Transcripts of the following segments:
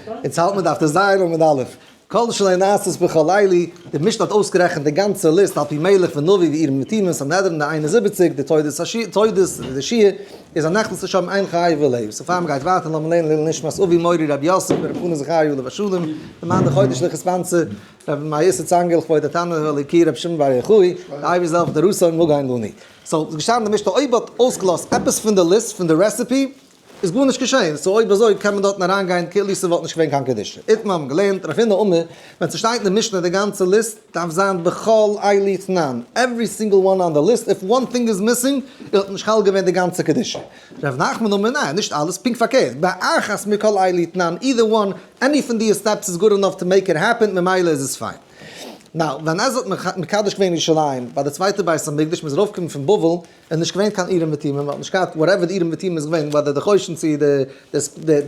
אונז האלט מיר דף טז עמוד א', כל שלא נעשית בכל אלו, די משנה האט אויסגערעכנט די גאנצע ליסט על פי מלך ונביא ואורים ותומים סנהדרין די 71 די תודוס השיר תודוס די שיר איז א נכנס לשם אין חי ולב, so פאר מ'גייט ווייטער לאמיר לערנען לעילוי נשמת אבי מורי רבי יוסף בר' חנא זכריה עליו השלום, למען די חודש לכספנצה רבי מאיר איסר צאנגעל כבוד התנא האלוקי רבי שמעון בר יוחאי, די אייבערשטער זאל העלפן די רצון מגן לנו. so איז געשטאנען די משנה אויב האט אויסגעלאזט עפעס פון די ליסט פון די recipe איז גארנישט געשען, so אויב אזוי קען מען דארטן אריינגיין כאילו ס'וואלט נישט געווען קיין קדושה. איתמר האבן געלערנט, רב הונא אמר, ווען ס'שטייט אין די משנה די גאנצע ליסט, דארף זיין בכל אלו תנן, every single one on the list, if one thing is missing, איז נישט חל געווען די גאנצע קדושה. רב נחמן אמר, ניין, נישט אלעס, פונקט פארקערט, באחת מכל אלו תנן, either one, any פון די steps איז good enough to make it happen, ממילא איז עס פיין. now, ווען עזרא האט מקדש געווען ירושלים ביי די צווייטע בית המקדש, מ'איז ארויפגעקומען פון בבל, איז נישט געווען קיין אורים ותומים, מ'האט נישט געהאט whatever די אורים ותומים איז געווען, whether די חושן צו די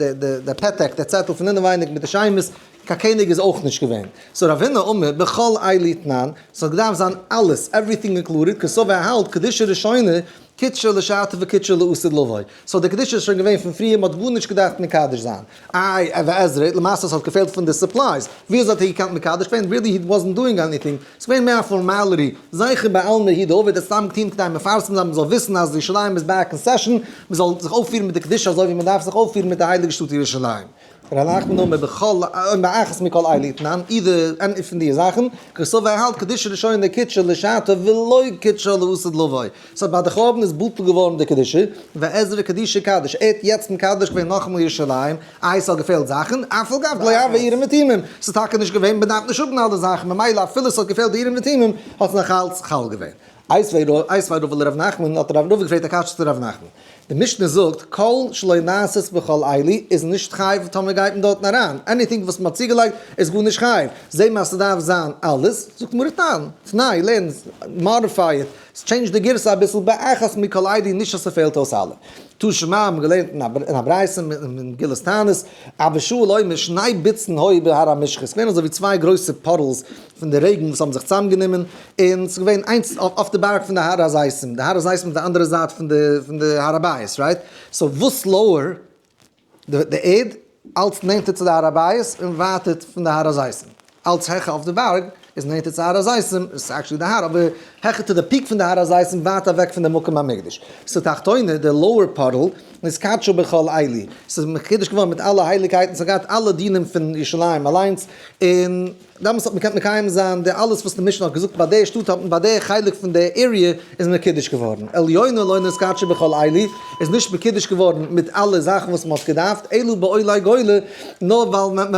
די פתק, די צעטל פון אינעווייניג מיט די שמות, קיין קעניג איז אויך נישט געווען. so רב הונא אמר בכל אלו תנן, ס'האט געדארפט זיין אלעס, everything included, קסבר האלט קדושה ראשונה, קידשה לשעתה וקידשה לעתיד לבוא. so די קדושה איז שוין געווען פון פריער, מ'האט גארנישט געדארפט מקדש זיין. איי, ועזרא, למעשה ס'האט געפעלט פון די supplies, ווי אזוי האט ער געקענט מקדש ווערן? really he wasn't doing anything, ס'איז געווען מער א formality, זכר בעלמא הוא דעבד האט סתם געטון כדי מפרסם זיין מ'זאל וויסן אז ירושלים איז back in session, מ'זאל זיך אויפפירן מיט די קדושה אזוי ווי מ'דארף זיך אויפפירן מיט די הייליגע שטאט ירושלים. ר' נחמן אמר בכל באחת מכל אלו תנן, either any פון די זאכן, קסבר האלט קדושה ראשונה קידשה לשעתה ולא קידשה לעתיד לבוא. so ביי די חורבן איז בטל געווארן די קדושה, ועזרא קדושי קדש, ער האט יעצט מקדש געווען נאכאמאל ירושלים, איי ס'האט געפעלט זאכן, אף על גב דלא הוה אורים ותומים, ס'איז טאקע נישט געווען, מ'דארף נישט האבן אלע זאכן, ממילא אפילו ס'האט געפעלט די אורים ותומים, האט עס נאך אלץ חל געווען. איתיביה רבא לרב נחמן, האט רב רבא געפרעגט א קשיא צו רב נחמן. די משנה זאגט, כל שלא נעשית בכל אלו איז נישט חייב טאמער גייט מען דארטן אריין, anything וואס מ'האט צוגעלייגט איז גארנישט חייב, זעהט מען אז ס'דארף זיין אלעס, זאגט גמרא תנן, תנאי, לערן, modify it, change די גירסא אביסל באחת מכל אלו נישט אז ס'פעלט אויס אלע. תא שמע האבן געלערנט אין א ברייתא אין מגילת תענית, אבא שאול אומר שני בוצין היו בהר המשחה, ס'געווען אזוי ווי צוויי גרויסע puddles פון די רעגן וואס האבן זיך צוזאמגענומען, און ס'איז געווען איינס אויף די בארג פון די הר הזיתים, די הר הזיתים איז די אנדערע זייט פון די פון די הר הבית, right? so וואס lower די ערד, אלץ נענטער צו די הר הבית און ווייטער פון די הר הזיתים. אלץ העכער אויף די בארג איז נענטער צו הר הזיתים, עס איז actually די הר, אבער העכער to the peak פון די הר הזיתים ווייט אוועק פון די מקום המקדש. so תחתונה, די lower puddle, נתקדשה בכל אלו, ס'איז מקודש געווארן מיט אלע הייליגקייטן, ס'האט געהאט אלע דינים פון ירושלים אליינס, און דאמאלס האט מען געקענט מקיים זיין די אלעס וואס די משנה האט געזאגט ביי די שטאט האט מען ביי די חלק פון די area איז מקודש געווארן עליונה לא נתקדשה בכל אלו איז נישט מקודש געווארן מיט אלע זאכן וואס מען האט געדארפט אלא בעולי גולה נאר ווייל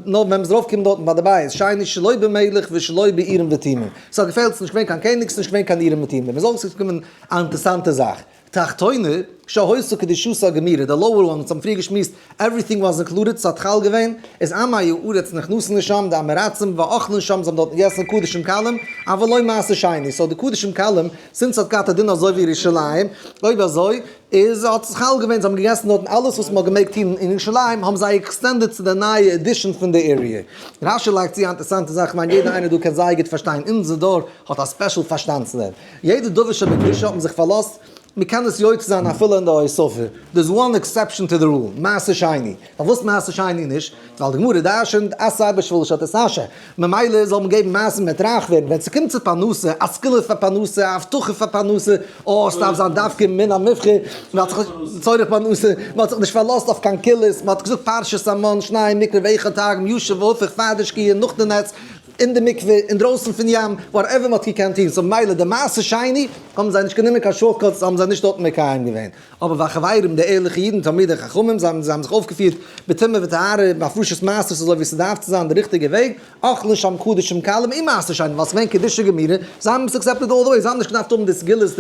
נאר ווען מען איז ארויף געקומען דארטן ביי די בית שני שלא במלך ושלא באורים ותומים ס'האט געפעלט ס'איז נישט געווען קיין קעניג ס'איז נישט געווען קיין אורים ותומים מען זאל עס קומען א אינטערסאנטע זאך. תחתונה, שהיתה קדושתה גמורה, די lower one, אונז האבן פריער געשמועסט, everything was included, ס'האט חל געווען, איז עמי הארץ נכנסין לשם, די עמי הארצים ואוכלין שם, זיי האבן דארטן געגעסן קדשים קלים, אבל לא מעשר שני, so די קדשים קלים, since ס'האט געהאט א דין אזוי ווי ירושלים, אויב אזוי, איז האט עס חל געווען, זיי האבן געגעסן דארטן אלעס וואס מ'האט געמעגט טון אין ירושלים, האבן זיי extended צו די נייע addition פון די area. רשי לייגט צו א אינטערעסאנטע זאך, כ'מיין יעדער איינער דא קען זייער גוט פארשטיין, אונזער דור האט א special פארשטאנד צו דעם. יעדע דבר שבקדושה האט מען זיך פארלאזט, מען קען עס יוצא זיין אפילו אין די הוספה, there is one exception to the rule, מעשר שני. פארוואס מעשר שני נישט? ווייל די גמרא דרש'נט עשר בשביל שתתעשר, ממילא זאל מען געבן מעשר מ'וועט רייך ווערן, ווען ס'קומט צו פרנסה, א סגולה פאר פרנסה, א הבטחה פאר פרנסה, אה ס'דארף זיין דווקא מן המובחר, מען האט זיך לצורך פרנסה, מען האט זיך נישט פארלאזט אויף קיין קולות, מען האט געזאגט פרשת המן, שנים מקרא ואחד תרגום, ישר והפוך פאר די שקיעה, נאך די נץ, אין די מקווה, אינדרויסן פון ים, whatever מ'האט געקענט טון, so מילא די מעשר שני האבן זיי נישט גענומען קיין shortcuts, האבן זיי נישט דארטן מקיים געווען. אבער והחברים, די ערליכע אידן, תלמידי חכמים, זיי האבן זיי האבן זיך אויפגעפירט בטומאה וטהרה, בהפרשת מעשרות אזוי ווי ס'דארף צו זיין, די ריכטיגע וועג, אכלו שם קדשים קלים און מעשר שני, ווייל ס'איז געווען קדושה גמורה, זיי האבן עס accepted all the way, זיי האבן נישט געדארפט האבן די סגולות,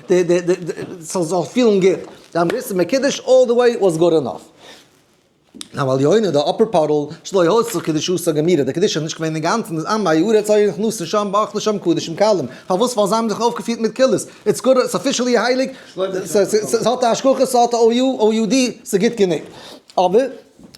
די די די די ס'זאל זאל פילן גוט, זיי האבן געוואוסט מקודש all the way was good enough. now עליונה די upper puddle, שלא היתה קדושתה גמורה, די קדושה איז נישט געווען אינגאנצן, איז עמי הארץ היו נכנסין שם ואוכלין שם קדשים קלים, פארוואס ווייל זיי האבן זיך אויפגעפירט מיט קולות, it's good it's officially הייליג, ס'האט א השגחה ס'האט א OU, OUD, ס'גוט גענוג. אבער.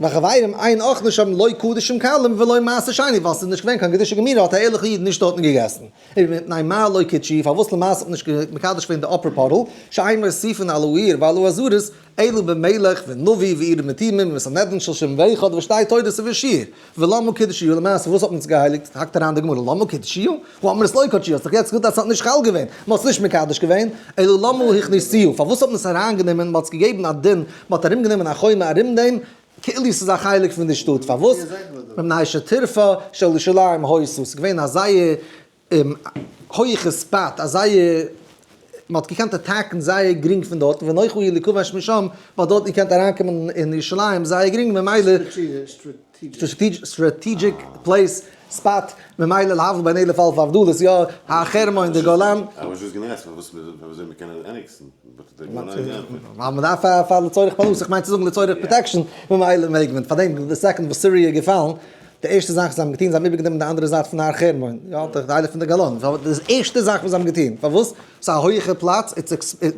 וחברים אין אוכלין שם לא קדשים קלים ולא מעשר שני, ווייל ס'איז נישט געווען קיין קדושה גמורה האט א ערליכע איד נישט דארטן געגעסן. ומפני מה לא קידשו, פארוואס למעשה האט מען נישט מקדש געווען די upper פאדל, שאין מוסיפין על העיר ועל העזרות, אלא במלך ונביא ואורים ותומים וסנהדרין של שבעים ואחד ושתי תודות ושיעור. ולמה קידשו, למעשה וואס האט מען עס געהייליגט? האקט אריין די גמרא, למה קידשו? הא אמרת לא קדשו, האסט דאך יעצט געזאגט אז עס האט נישט חל געווען, מען האט עס נישט מקדש געווען, אלא למה הכניסוהו, פארוואס האט מען עס אריינגענומען, מען האט עס געגעבן א דין, מען האט ארומגענומען א חומה ארום דעם, כאילו עס איז א חלק פון די שטאט, פארוואס? מפני שטירפא של ירושלים היתה, עס איז געווען א זייער הויעכע spot, א זייער, מען האט געקענט attack ן זייער גרינג פון דארט, ונוחה היא ליכבש משם, מען האט דארט געקענט אריינקומען אין ירושלים זייער גרינג, ממילא, strategic place, spot, ממילא להבדיל בין אלף אלפי הבדלות, יא, החרמון די גולן. I was just gonna ask פארוואס וויאזוי מען קען annex ן, but די גולן איז געענטפערט. ווייל מען דארף פאר לצורך פרנסה, איך מיין צו זאגן לצורך protection, ממילא מעג מען, פארדעם די second וואס סיריע איז געפאלן, די ערשטע זאך וואס זיי האבן געטון, זיי האבן איבערגענומען די אנדערע זייט פון הר חרמון, יא, די איילענד פון די גולן, דאס ערשטע זאך וואס זיי האבן געטון, פארוואס? ס'איז א הויעכע פלאץ,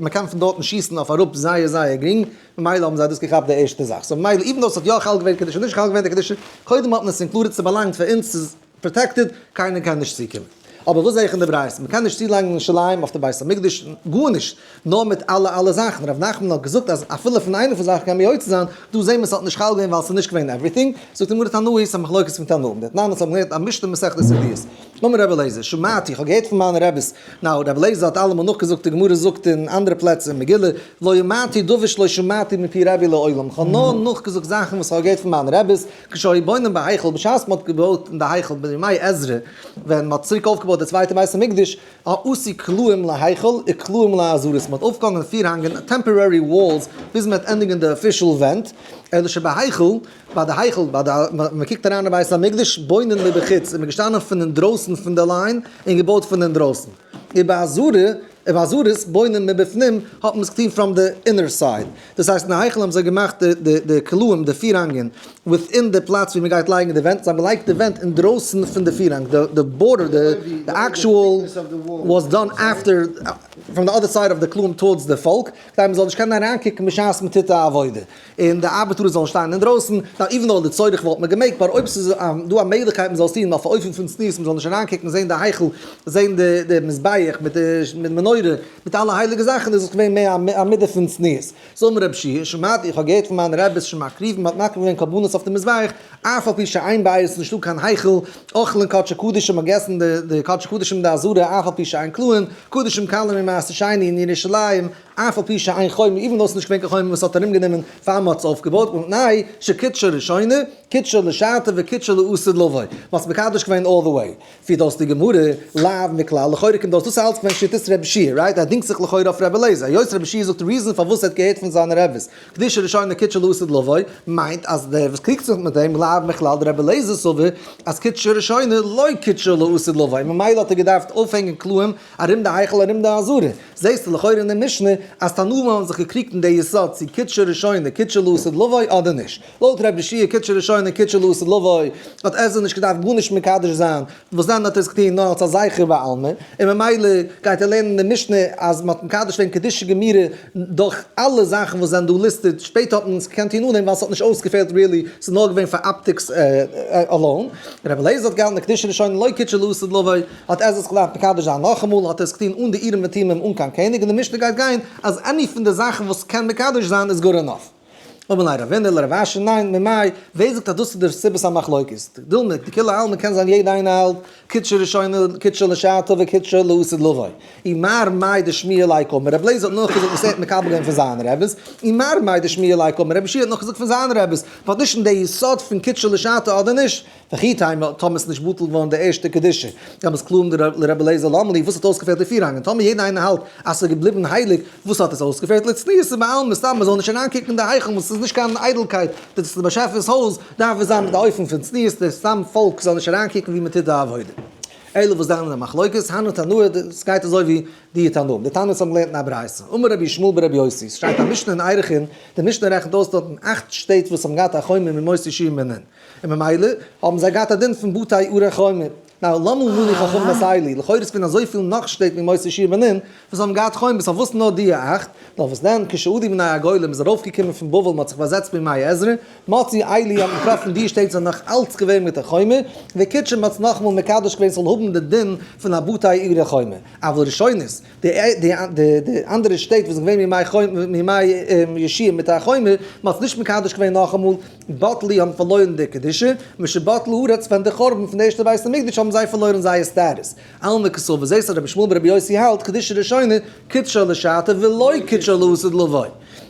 מען קען פון דארטן שיסן אויף אראפ זייער זייער גרינג, ממילא האבן זיי דאס געכאפט די ערשטע זאך, so ממילא even though ס'האט יא חל געווען קדושה נישט חל געווען די קדושה, קודם האט מען עס included ס'באלאנגט פאר אונז ס'איז protected קיינער קען נישט צוקומען. אבער וואס זעה איך אין די ברייתא? מ'קען נישט צולייגן ירושלים אויף די בית המקדש גארנישט, נאר מיט אלע אלע זאכן, ר' נחמן האט געזאגט אז אפילו פון איינע פון זאכן קען מען יוצא זיין, דא זעהן מיר ס'האט נישט חל געווען ווייל ס'איז נישט געווען everything, זאגט די גמרא תנאי ס'איז א מחלוקת פון תנאים, דתנן אונז האבן געלערנט א משנה מסכת עדיות, אמר רבי אליעזר, שמעתי, איך האב געהערט פון מיינע רעביס, now רבי אליעזר האט אלעמאל נאכגעזאגט, די גמרא זאגט אין אנדערע פלעצער אין מגילה, לא אמרתי דבר שלא שמעתי מפי רבי לעולם, איך האב נאר נאכגעזאגט זאכן וואס איך האב געהערט פון מיינע רעביס, כשהיו בונים בהיכל, בשעת מען האט געבויט אין די היכל בימי עזרא, ווען מען האט צוריק אויפגעבויט די צווייטע בית המקדש, עשו קלעים להיכל וקלעים לעזרות, מען האט אויפגעהאנגען פירהאנגען, temporary walls, ביז מען וועט ענדיגן די official ווענט, אלא שבהיכל, ביי די היכל, ביי די, מען קוקט אריין אין בית המקדש, בונין מבחוץ, איז מען געשטאנען פון אינדרויסן פון די line און געבויט פון אינדרויסן. ובעזרה, ובעזרות בונין מבפנים, האט מען עס געטון from די inner side. דאס הייסט אין די היכל האבן זיי געמאכט די די קלעים, די פירהאנגען, within די פלאץ ווי מען גייט לייגן די ווענט, זיי האבן געלייגט די ווענט אינדרויסן פון די פירהאנג, די border, די actual was done after, from די other side of די קלעים towards די פאלק, כדי מען זאל נישט קענען אריינקוקן בשעת מען טוט די עבודה. און די ארבעטארס זאלן שטיין אינדרויסן, now even though לצורך וואלט מען געמעגט, but אויב ס'איז דא א מעגליכקייט מען זאל עס טון אויף א אופן פון צניעות מען זאל נישט אריינקוקן זען די היכל, זען די די מזבח מיט די מנורה, מיט אלע הייליגע זאכן איז עס געווען מער א מידה פון צניעות. זאל מיר רב שי', שמעתי, איך האב געהערט פון מיינע רעביס שמקריבין, מען האט מקריב געווען קרבנות אויף די מזבח, אף על פי שאין בית, ס'איז נישטא קיין היכל, אוכלין קדשי קדשים, מען האט געגעסן די די קדשי קדשים אין די עזרה, אף על פי שאין קלעים, קדשים קלים ומעשר שני אין ירושלים, אף על פי שאין חומה, even though ס'איז נישט געווען קיין חומה וואס האט ארומגענומען פאר מ'האט עס אויפגעבויט, ומפני שקידשה ראשונה, קידשה לשעתה וקידשה לעתיד לבוא, מ'האט עס מקדש געווען all the way. פירט אויס די גמרא, לאו מכלל, לכאורה קומט אויס דאס איז אלץ געווען שיטת רבי יהושע, right? ער דינגט זיך לכאורה אויף רבי אליעזר, היות רבי יהושע זאגט reason פארוואס ער האט געהערט פון זיינע רביס, קדושה ראשונה קידשה לעתיד לבוא, מיינט אז דער וואס קריגט זיך מיט אים, לאו מכלל דרבי אליעזר סבר אז קידשה ראשונה לא קידשה לעתיד לבוא, ממילא האט ער געדארפט אויפהענגען קלעים ארום די היכל ארום די עזרה. זעסטו לכאורה אין די משנה אז תנאים האבן זיך געקריגט אין די יסוד צו קידשה ראשונה קידשה לעתיד לבוא אדער נישט. לויט רבי יהושע קידשה ראשונה קידשה לעתיד לבוא האט עזרא נישט געדארפט גארנישט מקדש זיין, וואס דען האט ער עס געטון נאר אלס א זכר בעלמא, און ממילא גייט ער לערנען אין די משנה אז מען האט מקדש געווען קדושה גמורה דורך אלע זאכן וואס זענען דא listed, שפעטער האט מען עס געקענט טון אן דעם ווייל ס'האט נישט אויסגעפעלט really, ס'איז נאר געווען פאר optics alone. רבי אליעזר האט געהאלטן קדושה ראשונה לא קידשה לעתיד לבוא. האט עזרא זיך געדארפט מקדש זיין נאכאמאל, האט ער עס געטון אן די אורים ותומים אן קיין קעניג, און די משנה גייט גיין אז any פון די זאכן וואס קען מקדש זיין איז good enough. אמר ליה רבינא לרב אשי ניין ממאי, ווער זאגט אז דאס איז די סיבת המחלוקת? דילמא דכולי עלמא קען זיין יעדע איינער האלט קידשה ראשונה קידשה לשעתה וקידשה לעתיד לבוא. ומר מאי דשמיע ליה קאמר, רבי אליעזר האט נאכגעזאגט וואס ער האט מקבל געווען פון זיינע רעביס, ומר מאי דשמיע ליה קאמר, רבי יהושע האט נאכגעזאגט פון זיינע רעביס, מ'האט נישט אין די יסוד פון קידשה לשעתה אדער נישט, וכי תימא, טאמער איז נישט בטל געווארן די ערשטע קדושה, דאן איז קלעים לרבי אליעזר למה לי, וואס האט אויסגעפעלט די פירהאנגען? טאמער יעדער איינער האלט אז ס'איז געבליבן הייליג, וואס האט עס אויסגעפעלט? לצניעות בעלמא, סתם מ'זאל נישט אריינקוקן אין די היכל וואס איז נישט קיין איידלקייט, דאס איז די באשעפער'ס הויז, דארף עס זיין מיט א אופן פון צניעות, די סתם פאלק זאל נישט אריינקוקן ווי מ'טוט די עבודה. אלא וואס דען די מחלוקת? הני תנאי, דאס גייט אזוי ווי. די תנאים, די תנאים האבן געלערנט אין א ברייתא, אמר רבי ישמעאל ברבי יוסי, ס'שטייט א משנה אין ערכין, די משנה רעכנט אויס דארטן אכט שטעט וואס האבן געהאט א חומה מימות יהושע בן נון, און ממילא האבן זיי געהאט א דין פון בתי ערי חומה. now למה מנו חכמים את אלו, לכאורה איז געווען אזויפיל נאך שטעט מימות יהושע בן נון וואס האבן געהאט חומות, פארוואס נאר די אכט? נאר וואס דען, כשעלו בני הגולה, מ'איז ארויפגעקומען פון בבל, מ'האט זיך באזעצט בימי עזרא, מצאו אלו האט מען געטראפן די שטעט זענען נאך אלץ געווען מיט א חומה, וקידשום מ'האט עס נאכאמאל מקדש געווען ס'זאל האבן די דין פון א בתי ערי חומה, אבל ראשונות, די די אנדערע שטעט וואס זענען געווען מימי יהושע מיט א חומה, מ'האט עס נישט מקדש געווען נאכאמאל, בטלו האבן פארלוירן די קדושה, משבטלה הארץ ווען די חורבן פון די ערשטע בית המקדש האבן זיי פארלוירן זייער סטאטוס. אלמא קסבר זעסט אז רבי ישמעאל ברבי יוסי האלט קדושה ראשונה קדשה לשעתה ולא קדשה לעתיד לבוא.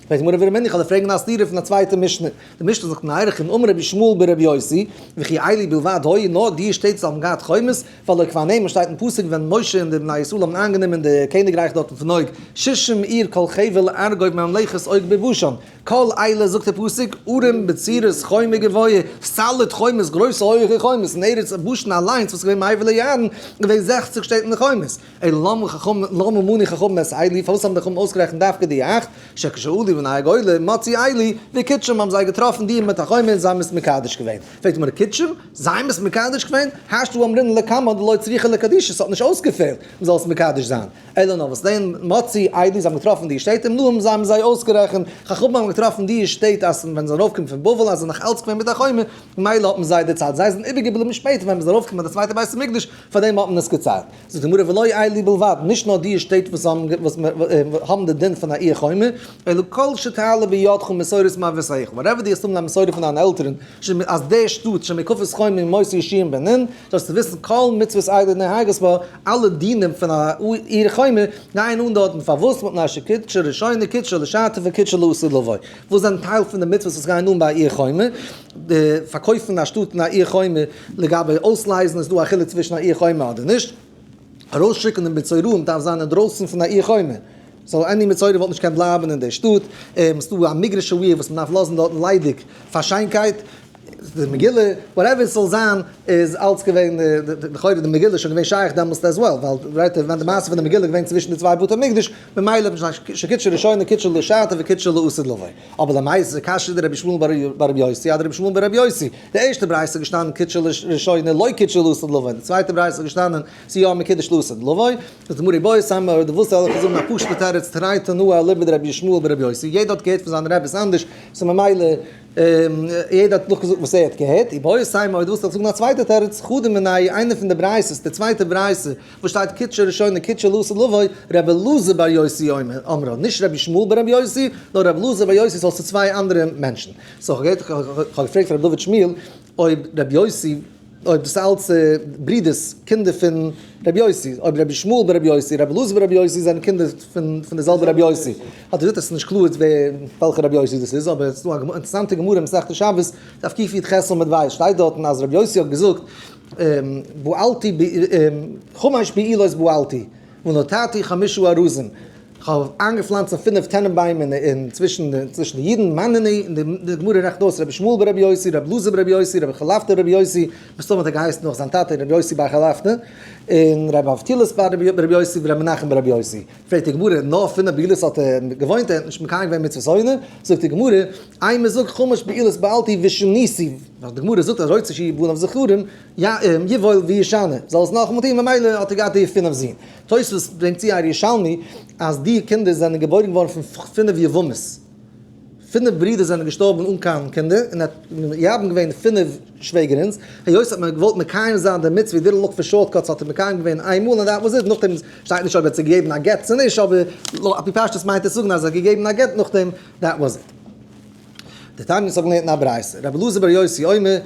פרעגט די גמרא ורמינהו איך וועל דיר פרעגן א סתירה פון א צווייטע משנה. די משנה זאגט אין ערכין אמר רבי ישמעאל ברבי יוסי וכי אלו בלבד היו נאר די שטעט וואס האבן געהאט חומות והלא כבר נאמר שטייט אין פסוק ווען משה און די בני ישראל האבן איינגענומען די קעניגרייך דארטן פון עוג שישים עיר כל חבל ארגוב ממלכת עוג בבשן כל אלה זאגט דער פסוק, ערים בצורות חומה גבוהה, solid חומות, גרויסע הויעכע חומות, אין ארץ בשן אליינס וואס איז געווען מעבר לירדן, געווען 60 שטעט מיט חומות. אלא למה חכמים, למה מנו חכמים את אלו, פארוואס האבן די חכמים אויסגערעכנט דווקא די אכט, שכשעלו בני הגולה, מצאו אלו, וקידשום האבן זיי געטראפן די מיט א חומה און זיי האבן עס מקדש געווען. פרעגט די גמרא קידשום? זיי האבן עס מקדש געווען? השתא אמרינן לקמן דלא צריכא לקדושי, ס'האט נישט אויסגעפעלט מ'זאל עס מקדש זיין. אלא נאר וואס דען מצאו אלו זיי האבן געטראפן די שטעט ומנאום זיי האבן זיי אויסגערעכנט, חכמים האבן געטראפן די שטעט אז ווען זיי זענען ארויפגעקומען פון בבל אז זיי זענען נאך אלץ געווען מיט א חומה, ממילא האט מען זיי דערציילט, זיי זענען איבערגעבליבן שפעטער ווען מען איז ארויפגעקומען ביי די צווייטע בית המקדש, פאר דעם האט מען עס געציילט. זאגט די גמרא ולא אלו בלבד, נישט נאר די שטעט וואס האבן די דין פון א עיר חומה, אלא כל שתעלה בידך מסורת מאבותיך, whatever דו האסט אן א מסורה פון דיינע עלטערן, אז די שטאט שמוקפת חומה מימות יהושע בן נון, זאלסטו וויסן כל מצוות אלו נוהגות בה, אלע דינים פון א עיר חומה גייען אן דארטן, פארוואס מפני שקידשה ראשונה קידשה לשעתה וקידשה לעתיד לבוא, וואס זענען טייל פון די מצוות וואס גייען אן ביי א עיר חומה, די פארקויפן א שטאט אין א עיר חומה, לגבי אויסלייזן איז דא א חילוק צווישן א עיר חומה אדער נישט, ארויסשיקן די מצורעים דארף זיין אינדרויסן פון א עיר חומה, so any מצורע וואלט נישט געקענט בלייבן אין די שטאט, ס'דא א מגרש העיר וואס מ'דארף לאזן דארטן ליידיג פאר שיינקייט. די מגילה, whatever עס זאל זיין, איז אלץ געווען, לכאורה די מגילה איז שוין געווען שייך דעמאלסט as well, ווייל right ווען די מעשה פון די מגילה איז געווען צווישן די צוויי בתי מקדש, ממילא שקידשה ראשונה קידשה לשעתה וקידשה לעתיד לבוא. אבער למעשה קשיא דרבי ישמעאל בר רבי יוסי אדרבי ישמעאל בר רבי יוסי, די ערשטע ברייתא איז געשטאנען קידשה ראשונה לא קידשה לעתיד לבוא, די צווייטע ברייתא איז געשטאנען ס'איז יא מקודש לעתיד לבוא, איז די גמרא איבעיא סמא אדער וואס זאל איך זאגן א פשוט'ע תירוץ תרי תנאי אליבא דרבי ישמעאל בר רבי יוסי, יעדער האט געהערט פון זיינע רבי'ס אנדערש, סאו ממילא יעדער האט נאכגעזאגט וואס ער האט געהערט, איבעיא סיימא אויב דו ווילסט זאגן א צווייטע תירוץ, חדא מינייהו, איינע פון די ברייתות, די צווייטע ברייתא, וואס שטייט קידשה ראשונה קידשה לעתיד לבוא, רבי אלעזר בר יוסי אמרה, נישט רבי ישמעאל בר רבי יוסי, נאר רבי אלעזר בר יוסי, סאו ס'איז צוויי אנדערע מענטשן. so כ'האב געפרעגט רבי דוד שמואל אויב רבי יוסי, אויב דאס איז אלץ ברידערס, קינדער פון רבי יוסי, אויב רבי ישמעאל ברבי יוסי, רבי אלעזר ברבי יוסי זענען קינדער פון די זעלבע רבי יוסי. האט ער געזאגט אז עס איז נישט קלאר ווער וועלכע רבי יוסי דאס איז, אבער עס איז דא א אינטערעסאנטע גמרא אין מסכת שבת, דף קי"ח עמוד ב', שטייט דארטן אז רבי יוסי האט געזאגט, בעלתי חמש בעילות בעלתי, ונטעתי חמשה ארזים. כ'האב איינגעפלאנצט פינף טענענביימער אין צווישן צווישן די אידן, מאן נינהו, און די גמרא רעכנט אויס רבי ישמעאל ברבי יוסי, רבי אלעזר ברבי יוסי, רבי חלפתא ברבי יוסי, מסתמא האט ער געהייסן נאך זיין טאטע רבי יוסי בר חלפתא, און רבי אבטילס ברבי יוסי ורבי מנחם ברבי יוסי. פרעגט די גמרא, נאר פינף בעילות האט ער געוואוינט, ער האט נישט מקיים געווען מצוות עונה, זאגט די גמרא, אימא זאג חמש בעילות בעלתי ושניתי, ווייל די גמרא זאגט אז רוצה שיהיו בניו זכרים, יבעול וישנה, זאל עס נאכאמאל טון, ממילא האט ער געהאט די פינף זין. תוספות ברענגט צו א ירושלמי אז די קינדער זענען געבוירן געווארן פון פינף יבמות, פינף ברידער זענען געשטארבן אן קיין קינדער, און ער האט מייבם געווען פינף שוועגערינס, היות האט מען געוואלט מקיים זיין די מצוה, didn't look for shortcuts האט ער מקיים געווען איין מאל און that was it, נאכדעם שטייט נישט אויב ער האט זיי געגעבן א גט צו נישט, אבער על פי פשטות מיינט עס זאגן אז ער האט געגעבן א גט נאכדעם, that was it. די תניא האט געלערנט אין א ברייתא, רבי אלעזר בר יוסי אומר,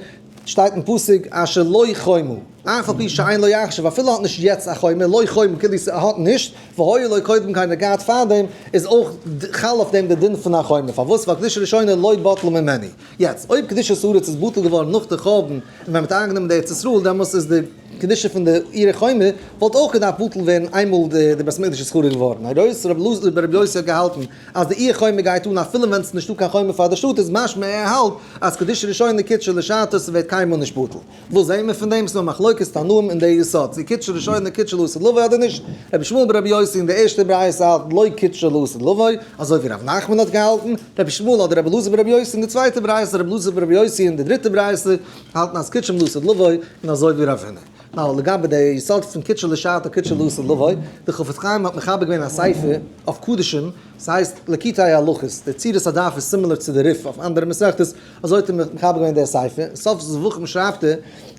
שטייט אין פסוק אשר לו חומה, אף על פי שאין לו עכשיו, אפילו האט נישט יעצט א חומה, לו חומה כאילו ס'האט נישט, והיה לו קודם כן געהאט פארדעם, איז אויך חל אויף דעם די דין פון א חומה, פארוואס? ווייל קדושה ראשונה לא בטלה ממנו. יעצט, אויב קדושת הארץ איז בטל געווארן נאך די חורבן, און ווען מ'האט איינגענומען די ארץ ישראל, דעמאלס איז די. קדושה פון די עיר החומה וואלט אויך געדארפט בטל ווערן איינמאל די בית המקדש איז חרוב געווארן. היות רבי אלעזר ברבי יוסי האט געהאלטן אז די עיר חומה גייט אן אפילו ווען ס'איז נישטא קיין חומה פאר די שטאט איז משמע ער האלט אז קדושה ראשונה קידשה לשעתה ס'ווערט קיינמאל נישט בטל. וואס זעהן מיר פון דעם? ס'איז דא מחלוקת תנאים אין די יסוד צו קידשה ראשונה קידשה לעתיד לבוא אדער נישט. רבי ישמעאל ברבי יוסי אין די ערשטע ברייתא האלט לא קידשה לעתיד לבוא, אזוי ווי ר' נחמן האט געהאלטן, רבי ישמעאל אדער רבי אלעזר ברבי יוסי אין די צווייטע ברייתא, רבי אלעזר ברבי יוסי אין די דריטע ברייתא האלטן אז קידשה לעתיד לבוא, און אזוי ווי רב הונא. Now לגבי די יסוד פון קידשה לשעתה קידשה לעתיד לבוא, די חפץ חיים האט מחבר געווען א ספר אויף קדשים, ס'הייסט ליקוטי הלכות, די צורת הדף איז similar צו די ריף אויף אנדערע מסכתות, אזוי האט ער מחבר געווען דער ספר, סוף זבחים שרייבט ער,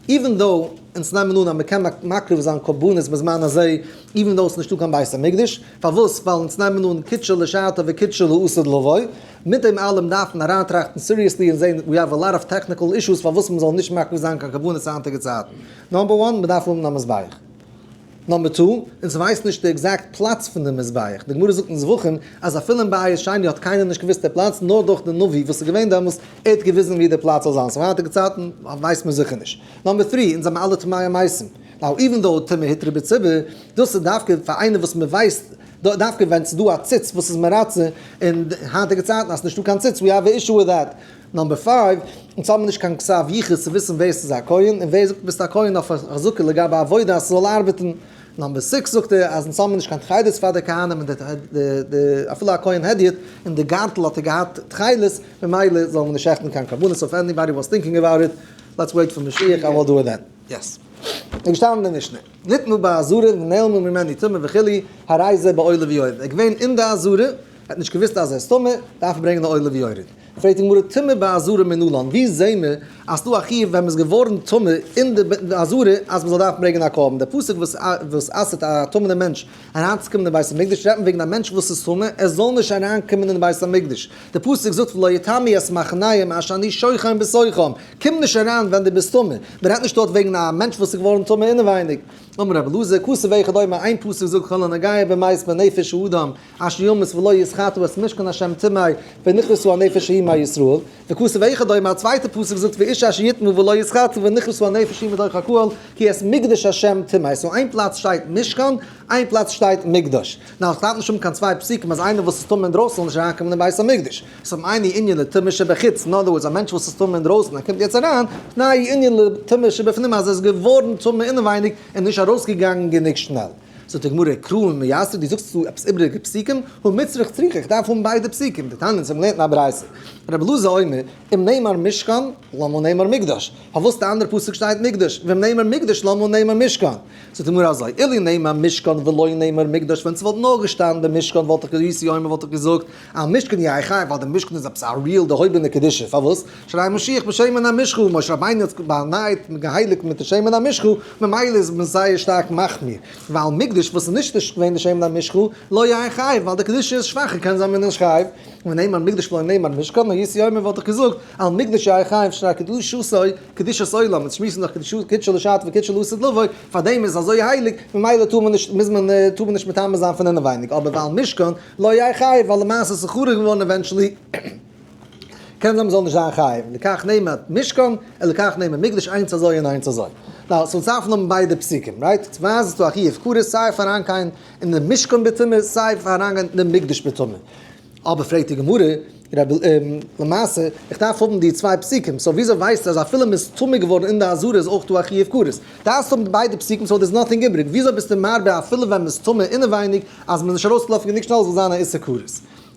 even though אונז נעמען אן אז מ'קען מקריב זיין קרבנות בזמן הזה, even though ס'איז נישטא קיין בית המקדש, פארוואס? ווייל אונז נעמען אן קידשה לשעתה וקידשה לעתיד לבוא, מיט דעם אלעם דארף מען אריינטראכטן seriously און זען, we have a lot of technical issues פארוואס מ'זאל נישט מקריב זיין קיין קרבנות היינטיגע צייטן. Number one, מ'דארף האבן א מזבח. Number two, אונז ווייסן נישט די exact פלאץ פון די מזבח. די גמרא זאגט אין זבחים אז אפילו אין בית שני האט קיינער נישט געוואוסט די פלאץ נאר דורך די נביא וואס איז געווען דעמאלס, ער האט געוויזן ווי די פלאץ זאל זיין, so היינטיגע צייטן ווייסט מען זיכער נישט. Number three, אונז זעמער אלע טמאי מתים. Now even though טומאה הותרה בציבור, דאס איז דווקא פאר איינער וואס מען ווייסט, דווקא ווען ס'איז דא א ציץ וואס איז מרצה, אין היינטיגע צייטן אז ס'איז נישטא קיין ציץ, we have a issue with that. Number five, אונז האבן נישט קיין כתב יחוס צו וויסן ווער ס'איז א כהן, און ווער זאגט ביסט א כהן אויף א חזקה לגבי עבודה אז ס'זאל ארבעטן. Number six זאגט ער אז אונז האבן נישט קיין תכלת פאר די כהנים און די אפילו א כהן הדיוט אין די גארטל האט ער געהאט תכלת, ממילא זאל מען נישט שעכטן קיין קרבנות, so if anybody was thinking about it, let's wait for משיח and we'll do it then. Yes. איז געשטאנען אין די משנה, נטמא בעזרה ונעלמה ממנו טומאה וכו', הרי זה בעולה ויורד. ער איז געווען אין די עזרה, ער האט נישט געוואוסט אז ער איז טמא, דארף ער ברענגען א עולה ויורד. פרעגט די גמרא טומאה בעזרה מנלן, ווי זעהן מיר אז ס'דא א חיוב ווען מ'איז געווארן טמא אין די עזרה אז מ'זאל דארפן ברענגען א קרבן? דער פסוק וואס אסר'ט א טמא'נער מענטש אריינצוקומען אין בית המקדש רעדט מען וועגן א מענטש וואס איז טמא ער זאל נישט אריינקומען אין בית המקדש, דער פסוק זאגט ולא יטמאו את מחניהם אשר אני שוכן בתוכם, קום נישט אריין ווען דו ביסט טמא, מ'רעדט נישט דארט וועגן א מענטש וואס איז געווארן טמא אינעווייניג. אמר רבי אלעזר, כתוב אחד אומר, איין פסוק זאגט כל הנוגע במת בנפש האדם, אשר ימות ולא יתחטא את משכן השם טמא, ונכרתה הנפש ההיא מישראל, וכתוב אחד אומר, א צווייטע פסוק זאגט ואיש אשר יטמא ולא יתחטא ונכרתה הנפש ההיא מתוך הקהל, כי את מקדש השם טמא, so איין פלאץ שטייט משכן, איין פלאץ שטייט מקדש. Now עס דארף נישט האבן קיין צוויי פסוקים אז איינער וואס איז טמא אינדרויסן זאל נישט אריינקומען אין בית המקדש. ס'איז אינו ענין לטומאה שבחוץ, in other words א מענטש וואס איז טמא אינדרויסן ער קומט יעצט אריין, תנאי ענין לטומאה שבפנים אז ער איז געווארן טמא אינעווייניג און נישט ארויסגעגאנגען גענוג שנעל. זאגט די גמרא, קראי מייתרא, דו זאגסט דא עפעס איבעריגע פסוקים, הא מיצרך צריכא, איך דארף האבן ביידע פסוקים, דתניא אונז האבן געלערנט אין א ברייתא, רבי אלעזר אומר, אם נאמר משכן, למה נאמר מקדש? פארוואס די אנדערע פסוק שטייט מקדש, ואם נאמר מקדש למה נאמר משכן? זאגט די גמרא אזוי, אילו נאמר משכן ולא נאמר מקדש, ווען ס'וואלט נאר געשטאנען די משכן וואלט איך הייתי אומר וואלט איך געזאגט, על משכן יהא חייב, ווייל די משכן איז עפעס א real דערהויבענע קדושה, פארוואס? שהרי משיח בשמן המשחה, משה רבינו האט באנייט און געהייליגט מיט די שמן המשחה, ממילא איז מען זייער שטארק מחמיר, ועל מקדש וואס איז נישט געווען די שמן המשחה, לא יהא חייב, ווייל די קדושה איז שוואכער קען זיין מען איז נישט חייב, ונאמר מקדש ולא נאמר משכן, הייתי אומר וואלט איך געזאגט, על מקדש יהא חייב שהרי קדושתו קדושת עולם, אונז שמועסן דאך קדושה לשעתה וקדושה לעתיד לבוא, פארדעם איז אזוי הייליג, ממילא טאר מען נישט, מוז מען, טאר מען נישט מטמא זיין פון אינעווייניג, אבער ועל משכן לא יהא חייב, ווייל למעשה איז עס חרוב געווארן eventually. קען זיין מ'זאל נישט זיין חייב, לכך נאמר משכן, ולכך נאמר מקדש, איינס אזוי און איינס אזוי. Now, so דארף מען האבן ביידע פסוקים, right? צו ווייזן ס'איז דא א חיוב כרת סיי פאר אריינגיין אין די משכן בטומאה, סיי פאר אריינגיין אין די מקדש בטומאה. אבער פרעגט די גמרא, למעשה, איך דארף האבן די צוויי פסוקים, so וויאזוי ווייסטו אז אפילו מ'איז טמא געווארן אין די עזרה איז אויך דא א חיוב כרת? דארפסט האבן ביידע פסוקים so there's nothing איבריג, וויאזוי ביסטו מרבה אפילו ווען מ'איז טמא אינעווייניג אז מ'איז נישט ארויסגעלאפן גענוג שנעל זאל זיין א איסור כרת?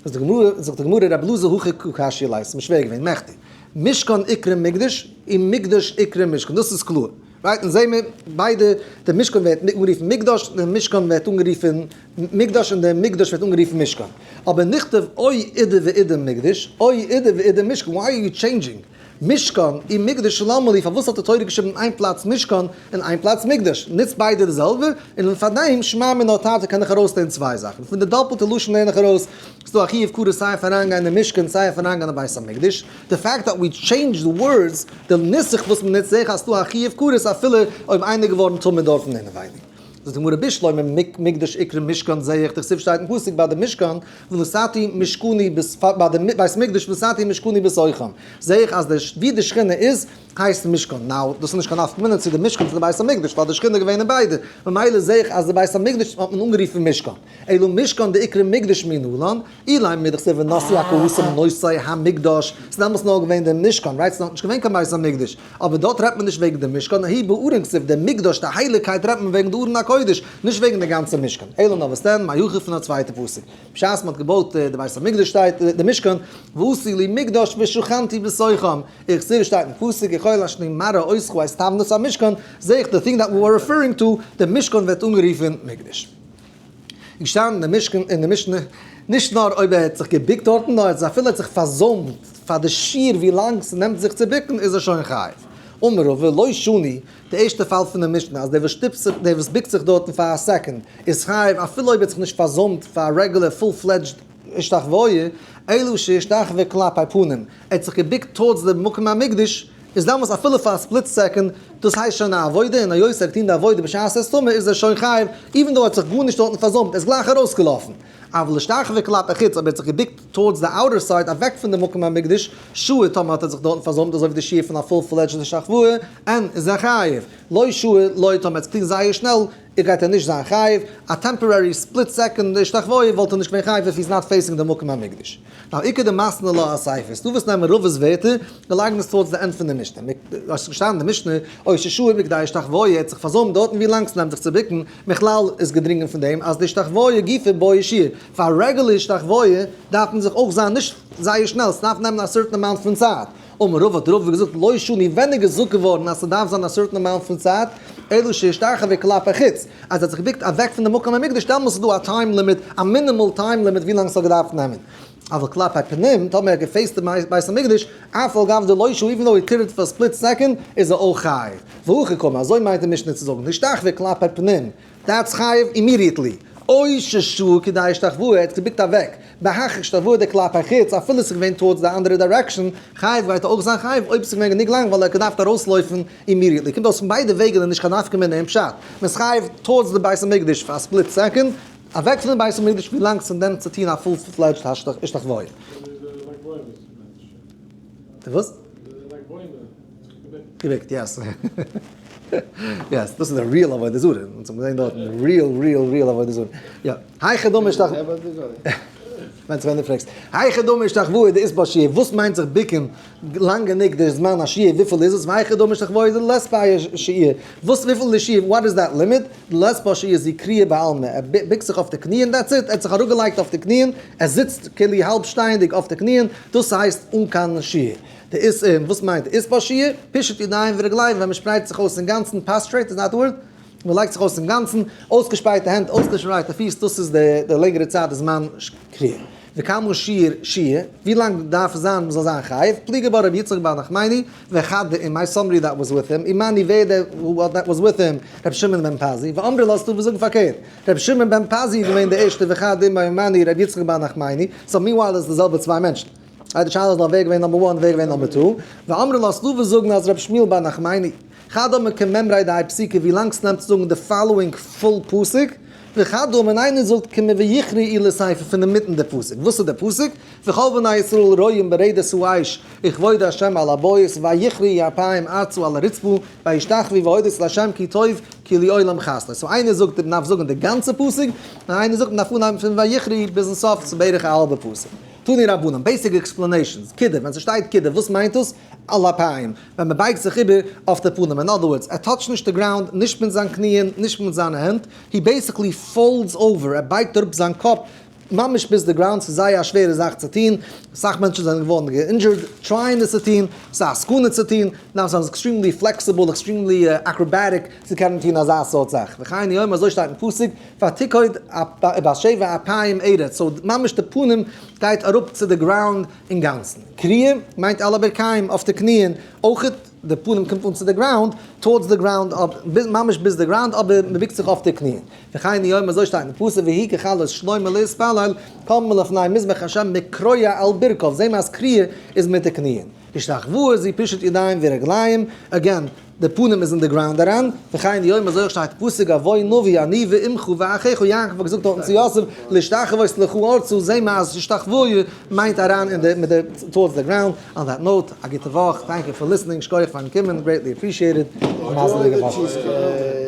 זאגט די גמרא, זאגט די גמרא, רבי אלעזר הכי קא קשיא ליה, ס'איז מיר שווער געווען, מכדי, משכן איקרי מקדש, און מקדש איקרי משכן, דאס איז קלאר, right? אונז זעהן מיר ביידע, די משכן ווערט אנגערופן מקדש, די משכן ווערט אנגערופן מקדש, און די מקדש ווערט אנגערופן משכן. אבער נכתוב או אידי ואידי מקדש, או אידי ואידי משכן, why are you changing? משכן און מקדש למה לי, פארוואס האט די תורה געשריבן אין איין פלאץ משכן און איין פלאץ מקדש? נוץ ביידע די זעלבע, און פאר דעם שמע מינה תרתי קען איך ארויסלערנען צוויי זאכן, פון די דאפלטע לשון לערן איך ארויס, ס'איז דא א חיוב כרת סיי פאר אריינגיין אין משכן סיי פאר אריינגיין אין בית המקדש, די fact that we change the words, די נוסח וואס מ'נוצט זעה איך אז ס'דא א חיוב כרת אפילו אויב איינער איז געווארן טמא דארטן אינעווייניג. זאגט די גמרא בשלמא מקדש איקרי משכן זעה איך דכתיב שטייט אין פסוק ביי די משכן ונתתי משכני ביי די בית מקדש ונתתי משכני בתוכם זעה איך אז די ווי די שכינה איז הייסט משכן, now דאס איז נישט קיין נפקא מינה צו די משכן צו די בית המקדש ווייל די שכינה איז געווען אין ביידע, ממילא זעה איך אז די בית המקדש האט מען אנגערופן משכן, אלא משכן דאיקרי מקדש מנלן, אילימא מדכתיב ונשאו הקהתים נושאי המקדש, ס'איז דעמאלטס נאר געווען די משכן, right? ס'איז נאכנישט געווען קיין בית המקדש, אבער דארט רעדט מען נישט וועגן די משכן, ההוא בארון כתיב, די מקדש, די הייליגקייט רעדט מען וועגן די ארון הקודש, נישט וועגן די גאנצע משכן, אלא נאר וואס דען, מהיכא פון א צווייטע פסוק, בשעת מ'האט געבויט די בית המקדש שטייט די משכן, ועשו לי מקדש ושכנתי בתוכם, איך זעה שטייט אין פסוק ככל אשר אני מראה אותך את תבנית המשכן, זעה איך די thing that we were referring to, די משכן ווערט אנגערופן מקדש. געשטאנען אין די משכן אין די משנה, נישט נאר אויב ער האט זיך געביקט דארטן, נאר ער האט זיך אפילו האט זיך פארזוימט פאר די שיעור ווי לאנג ס'נעמט זיך צו ביקן איז ער שוין חייב. אמר רבא לא שנו, די ערשטע פאל פון די משנה אז דער וואס שטופט זיך דער וואס ביקט זיך דארטן פאר א second איז חייב אפילו אויב ער האט זיך נישט פארזוימט פאר א רעגולער full fledged השתחוויה, אלא שהשתחווה כלפי פנים, ער האט זיך געביקט towards די מקום המקדש, איז דעמאלס אפילו פאר א split second, דאס הייסט שוין א עבודה, און היות ער האט געטון די עבודה בשעת ער איז טמא איז ער שוין חייב, even though ער האט זיך גארנישט דארטן פארזוימט, ער איז גלייך ארויסגעלאפן. אבל השתחווה כלפי חוץ, אויב ער האט זיך געביקט towards די outer side אוועק פון די מקום המקדש, שהה טאמער האט ער זיך דארטן פארזוימט אזוי ווי די שיעור פון א full fledged השתחוואה, אין, איז ער חייב. לא שהה, לא טאמער ער האט עס געטון זייער שנעל, ער גייט ער נישט זיין חייב, א temporary split second השתחוואה וואלט ער נישט געווען חייב if he's not facing די מקום המקדש. Now איכא דמתני לה אסיפא, ס'דא וואס נעמען רבא'ס ווערטער און לייגן עס towards די end פון די משנה. עס איז געשטאנען אין די משנה, או ששהה מכדי השתחוואה, ער האט זיך פארזוימט דארטן ווי לאנג ס'נעמט זיך צו בוקן, מכלל איז געדרינגען פון דעם אז די השתחוואה גופא בעי שיעור, פאר א רעגולער השתחוואה דארף מען זיך אויך זיין נישט זייער שנעל, ס'דארף נעמען א certain amount פון צייט. אמר רבא האט רבא געזאגט לא שנו ווען איז געזאגט געווארן אז ס'דארף זיין א certain amount פון צייט, אלא שהשתחווה כלפי חוץ, אז ער האט זיך געבוקט אוועק פון די מקום המקדש דעמאלס איז דא א time limit, א minimal time limit ווי לאנג ס'האט געדארפט נעמען. אבל כלפי פנים, טאמער ער האט געפעיסט די בית המקדש, אף על גב דלא שהה even though he did it for split second, איז ער אויך חייב. והכי קאמר, אזוי מיינט די משנה צו זאגן, השתחווה כלפי פנים, that's חייב immediately. או ששהה כדי השתחוואה, ער האט געבוקט אוועק. בהכרח השתחוואה דכלפי חוץ, אפילו ס'איז געווען towards די אנדערע direction, חייב גייט אויך זיין חייב אויב ס'איז געווען גענוג לאנג ווייל ער האט געדארפט ארויסלויפן immediately. קומט אויס פון ביידע וועגן איז נישט קיין נפקא מינה אין פשט. מ'איז חייב towards די בית המקדש פאר א split second, אוועק פון די בית המקדש ווי לאנג ס'נעמט צו טון א full fledged השתחוואה. די וואס? געביקט, yes. Yes, דאס איז די real עבודה זרה. אונז האבן געזען דארטן די real real real עבודה זרה. יא. היכי דמי השתח. ווענדט זיך ווען דו פרעגסט. היכי דמי השתחוואה דאית בה שיעור. וואס מיינט זיך ביקן לאנג גענוג די זמן השיעור וויפיל איז עס? והיכי דמי השתחוואה דלית בה שיעור. וואס וויפיל איז שיעור? What is that limit? דלית בה שיעור זו כריעה בעלמא. ער ביקט זיך אויף די קניען that's it. ער האט זיך אראפגעלייגט אויף די קניען. ער זיצט כאילו האלב שטייענדיג אויף די קניען. דאס הייסט אן קיין שיעור. די איז און וואס מיינט איז פאשיר? פישוט ידיים ורגליים ווען מ'שפרייט זיך אויס אינגאנצן, prostrate is that word? מ'לייגט זיך אויס אינגאנצן, אויסגעשפרייטע הענט, אויסגעשפרייטע פיס, דאס איז די לענגערע צייט די זמן כריעה. וכמה שיעור שהייה, ווי לאנג דארף עס זיין מ'זאל זיין חייב? פליגי בה רבי יצחק בר נחמני, וחד דאימיה, somebody that was with him, ומני ווער דער that was with him, רבי שמעון בן פזי, ואמרי לה ס'דא וואס זאגן פארקערט, רבי שמעון בן פזי איז געווען די ערשטע וחד דאימיה ומני רבי יצחק בר נחמני, so meanwhile איז די זעלבע צוויי מענטשן. איי די שאלה איז נאר ווער געווען number one ווער געווען number two, ואמרי לה ס'דא וואס זאגן אז רבי שמואל בר נחמני, חד אמר כמימריה דהאי פסוקא ווי לאנג ס'נעמט צו זאגן די following full פסוק, וחד אמר און איינער זאגט כמויכרהו לסיפא פון אינמיטן די פסוק, וואס איז די פסוק? וכל בני ישראל רואים ברדת האש וכבוד ה' על הבית ויכרעו אפיים ארצה על הרצפה וישתחוו והודו לה' כי טוב כי לעולם חסדו. So איינער זאגט מ'דארף זאגן די גאנצע פסוק, און איינער זאגט מ'דארף אנהייבן פון ויכרעו ביזן סוף ס'איז בערך א האלבע פסוק. תנו רבנן, basic explanations, קידה, ווען ס'שטייט קידה, וואס מיינט דאס? על אפיים, ווען מ'בייגט זיך איבער אויף די פנים, in other words, ער טאטשט נישט די ground, נישט מיט זיין קניען, נישט מיט זיינע הענט, he basically folds over, ער בייגט אראפ זיין קאפ ממש ביז די ground, ס'איז זייער א שווערע זאך צו טון, אסאך מענטשן זענען געווארן געאינדזשערד trying עס צו טון, ס'איז א סכנה צו טון, מ'דארף זיין extremely flexible, extremely acrobatic צו קענען טון אזא סארט זאך, וכן הוא אומר, אזוי שטייט אין פסוק, ותקד בת שבע אפיים ארץ, so ממש די פנים גייט אראפ צו די ground אינגאנצן. כריעה מיינט על הברכיים, אויף די קניען, אויכעט די פנים קומט אן צו די ground, towards די ground, ממש ביז די ground, אבער מען בוקט זיך אויף די קניען. וכן הוא אומר אזוי שטייט אין פסוק ויהי ככלות שלמה להתפלל קם מלפני מזבח השם מכרוע על ברכיו, זעהן מיר אז כריעה איז מיט די קניען. השתחוואה זו פישוט ידיים ורגליים, again. די פנים איז אין די ground אריין, וכן הוא אומר אזוי אויך שטייט פסוק אבוא נביא אני ואמך ואחיך, יעקב האט געזאגט דארטן צו יוסף, להשתחוות לך ארצה, זעה מיר אז השתחוויה מיינט אריין אין די מיט די towards the ground, on that note, א גוטע וואך, thank you for listening, שכוח פארן קומען, greatly appreciated, א מזל'דיגע וואך.